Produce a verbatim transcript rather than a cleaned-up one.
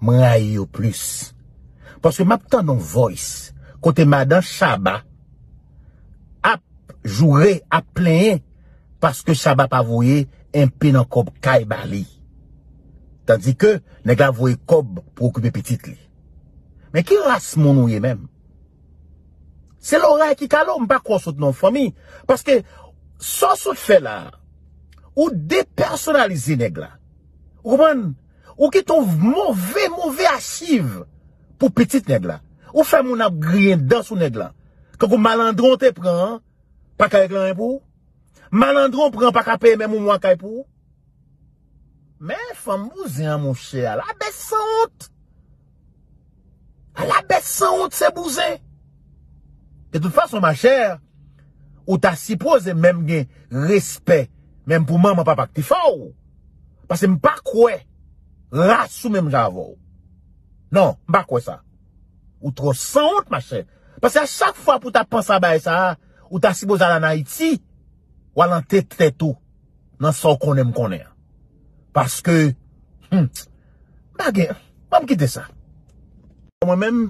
mwen rayi yo plis. Paske m ap tande yon voice kote madan Shabba ap joure, ap plenyen paske Shabba pa voye enpe nan kòb kay ba li. Tandike nèg la voye kòb pou okipe pitit li. Men ki ras moun ou ye menm? Se loray ki kale w, m pa kwè w sot nan yon fanmi. Paske sa w sot fè la, ou depèsonalize nèg la. Ou konprann? Ou kite yon move, move achiv pou pitit nèg la. Ou fè moun ap griyen dan sou nèg la. Kankou malandron te pran an, pa ka regle anyen pou ou. Malandron pran pa ka peye menm yon mwa kay pou ou. Men fanm bouzen an, monchè, a la bèt sanwont. A la bèt sanwont, se bouzen. De tout fason, machè, ou ta sipoze menm gen respè, menm pou manman papa ki te fè w. Paske m pa kwè ras ou menm jan avè w. Non, m pa kwè sa. Ou twò sanwont, machè. Paske a chak fwa pou ta panse a bagay sa a, ou ta sipoze al ann Ayiti, w al antre tèt ou nan sa w konnen m konnen an. Paske, hmm, pa gen, ban m kite sa. Mwen menm,